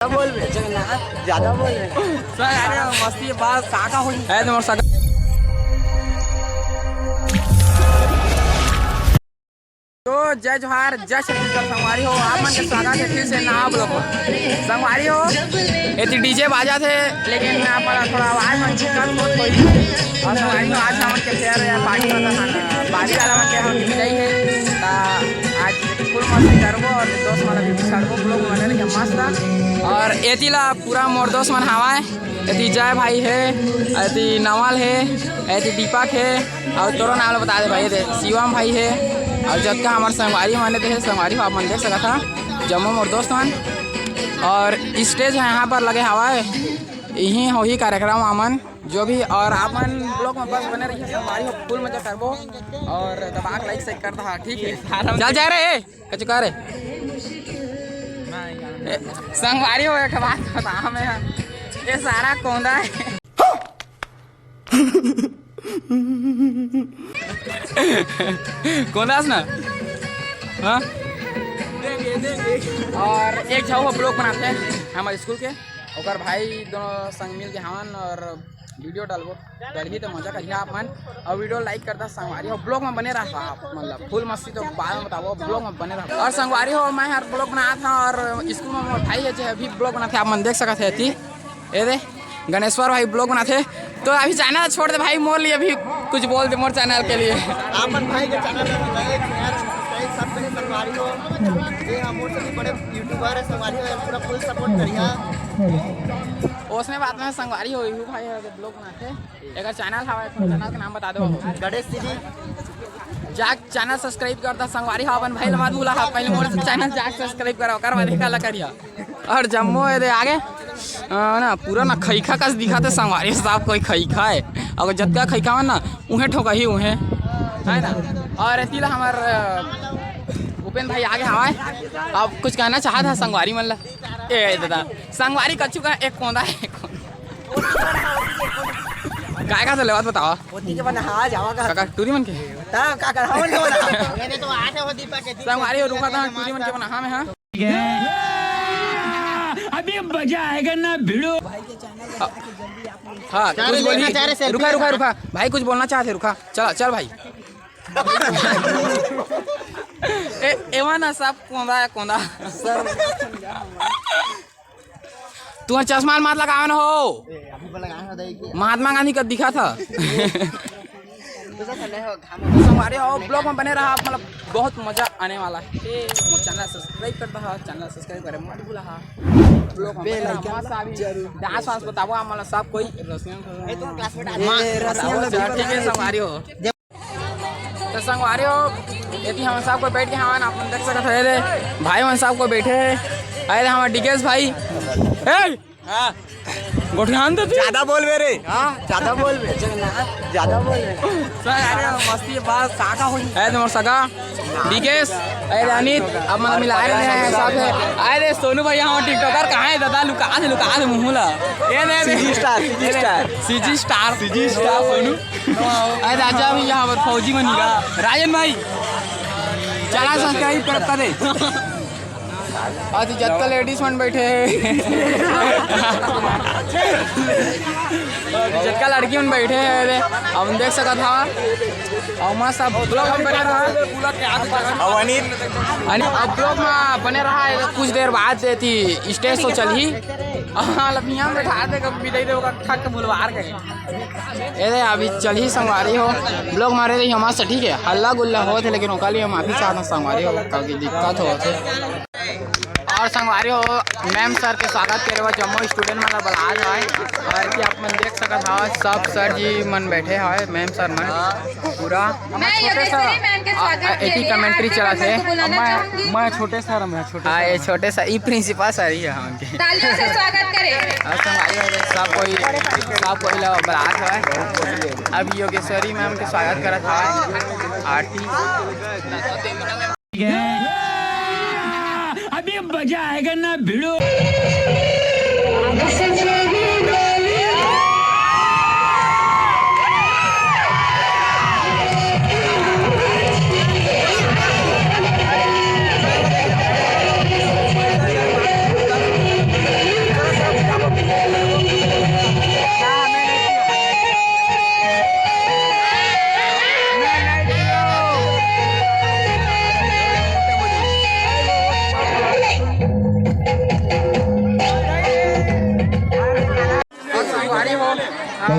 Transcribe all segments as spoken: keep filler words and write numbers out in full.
ज्यादा बोल बे, ज्यादा बोल बे। सर, अरे मस्ती बात साका होई। है तुम्हारा साका। तो जय जोहार, जय छत्तीसगढ़ संगवारी हो, आप मन के स्वागत है फिर से नवा vlog में। संगवारी हो, एती डीजे बाजा थे, लेकिन आप मन थोड़ा आवाज में दिक्कत होत होई। और संगवारी हो, आज हमन के फेर यार पार्टी में बारी वाला मन के हम मिल गई है। ता आज फुल मस्ती करबो और दोस्त वाला भी छाड़बो, vlog बने रहिए मस्त। और एती ला पूरा मोर दोस्त मन हवाए, एती जय भाई है, एती नवल है, एती दीपक है, और तोरो नाम ला बता दे भाई, दे शिवम भाई है, और जतका हमार संगवारी मन दे है, संगवारी हो आप मन देख सकत हा, जम्मो मोर दोस्त मन। और stage है यहाँ पर लगे हवाए, यही होही कार्यक्रम आमन जो भी, और आप मन vlog में बस बने रहिए, संगवारी हो फुल मजा करबो, और दबा के like share कर दहा, ठीक है। चल जा रे। कछु करे? ए, संगवारी हो, एक बात बता मैं, ये सारा कोंदा है। कोंदास ना? हाँ? और एक झाऊ vlog बनाते हैं हमारे स्कूल के, ओकर भाई दोनों संग मिल के हवन और वीडियो डालबो, डालही तो मजा करिहा आप मन। और वीडियो like करता संगवारी हो, vlog में बने रहा आप, मतलब फुल मस्ती तो बाद में बताबो, vlog में बने रहा। और संगवारी हो, मैं हर vlog बनात हा और स्कूल में मोर भाई है जो अभी vlog बनाते, आप मन देख सकत है थी, ये दे गणेश्वर भाई vlog बनाते। तो अभी channel छोड़ दे भाई, मोर लिए भी कुछ बोल दे मोर channel के लिए। आपन भाई के channel में like, share, subscribe सब करे संगवारी हो। ये हमर से भी बड़े YouTuber है संगवारी हो, पूरा full support करिहा। ओसने बात में संगवारी हो, यू भाई है vlog बनाते। एकर channel हवा, channel के नाम बता दो। गणेश सीजी। जाक channel subscribe करता संगवारी हो, अपन भाई ला मत भूला हा, पहले मोर channel जाक subscribe करा, ओकर बाद एकर ला करिया। और जम्मो ये दे आगे, अ, ना पूरा ना खैखा कस दिखा थे संगवारी साहब, कोई खैखा है, अगर जतका खैखा हो ना उहे ठोका ही उहे, है ना। और एती ला हमार, अ, उपेंद्र भाई आगे हवाए, अब कुछ कहना चाहत है संगवारी मन ला? ए दादा, संगवारी कछु का एक कोंदा है, एक कोंदा। काय का तो लेवत बतावा। ओती के बना, हाँ, जावा का। काका, टूरी मन के? ता, काका, हमन के बना। ये तो आते हो दीपक के। संगवारी हो, रुका था, टूरी मन के बना, हाँ, मैं, हाँ। अभी मजा आएगा ना भिड़ो। हाँ, हाँ, कुछ बोली। रुका, रुका, रुका। भाई कुछ बोलना चाहते, रुका। चल, चल भाई। ए, एवा ना सब कोंदा है, कोंदा। सर। तुहर चश्मा ल मत लगावन हो। ए, अभी पर लगाए हो दाई के। महात्मा गांधी का दिखा था। तो संगवारी हो, vlog में बने रहा, मतलब बहुत मजा आने वाला है। मोर channel subscribe कर दहा, channel subscribe करे मत भूला हा। Vlog में bell बने रहा, icon मस्त अभी जरूर। Dance वांस बताबो आप, मतलब सब कोई रसियन ए, तुम classmate आदमी। ए, रसियन लोग ठीक है, संगवारी हो। तो संगवारी हो, एती हमन सब कोई बैठ के हवन, आप मन देख सकत हो, ये दे, भाई मन सब कोई बैठे हैं। अरे हमारे डिकेश भाई, ए, हाँ। गोठियान दे तू। ज्यादा बोल बे रे। हाँ, ज्यादा बोल बे। ज्यादा बोल बे। सर, अरे मस्ती बात साका होई। ए, तुम्हार सगा, डिकेश, अरे अनित, अब मन मिला रहे हैं साथ में। अरे सोनू भैया, हम TikToker कहाँ है दादा? लुका दे, लुका दे मुँह ला। ये दे, CG star, CG star। CG star, CG star Sonu. अरे राजा भी यहाँ पर फौजी बनी का। राजन भाई, चला subscribe कर, कर दे। आज जतका ladies मन बैठे हैं, जतका लड़की मन बैठे हैं, हम देख सकत हा। और मस्त अब vlog में बने रहा। और अनित, अनित, अब vlog में बने रहा है, कुछ देर बाद एती stage show चलही। हाँ, लभिया में बैठा दे, कभी विदाई दे, ओकर खा के बुलवार के। ए दे, अभी चलही संगवारी हो, vlog मारे रही हमारे से, ठीक है, हल्ला गुल्ला होत है, लेकिन ओकर लिए माफी चाहना संगवारी हो, कभी दिक्कत होत है। और संगवारी हो, ma'am sir के स्वागत करे बर जम्मो student मन ला बलाए हवय, और कि आप मन देख सकत हव, सब sir जी मन बैठे हवय, ma'am sir मन पूरा। मैं योगेश्वरी ma'am के स्वागत के लिए आप मन को बुलाना चाहूंगी। मैं छोटे sir, मैं छोटे sir। हाँ, ये छोटे sir, ये principal sir ही है हमन के। तालियों से स्वागत करें। और संगवारी हो, सब कोई, सब कोई ला बलात हवय। अब योगेश्वरी ma'am के स्वागत करत हवय। आरती। अभी मजा आएगा ना भिड़ो।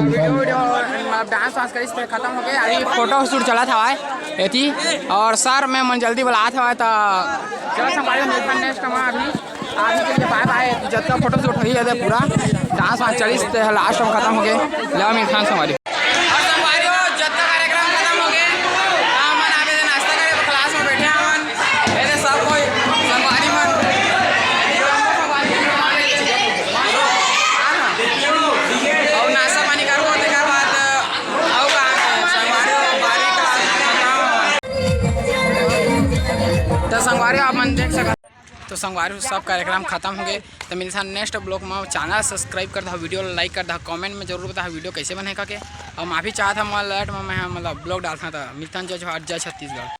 वीडियो, वीडियो, मतलब, डांस वांस करिस ते खतम हो गए। अभी फोटो शूट चलत हवय एती, और सर मैं मन जल्दी बुलात हवय, त चलो संगवारी, मिलथन नेक्स्ट में। अभी अभी के लिए बाय बाय। जतका फोटो शूट होई हे पूरा, डांस वांस चलिस ते लास्ट में खतम हो गए। ले मिलथन संगवारी। और संगवारी हो, जतका कार्यक्रम खतम हो गए, हमन आगे नाश्ता करे क्लास में बैठे हमन। एदे सब कोई संगवारी मन। और नाश्ता पानी करबो, तेकर बाद अउ कहाँ के संगवारी हो, बारहवीं क्लास खतम। तो संगवारी आप मन देख सकत, तो संगवारी हो, सब कार्यक्रम खतम हो गए। तो मिलथन नेक्स्ट ब्लॉग में। चैनल सब्सक्राइब कर दहा, वीडियो लाइक कर दहा, कमेंट में जरूर बता वीडियो कैसे बने का के। और माफी चाहत हूँ, मैं लेट में मैं मतलब ब्लॉग डालता था। मिलथन, जय जोहार, जय छत्तीसगढ़।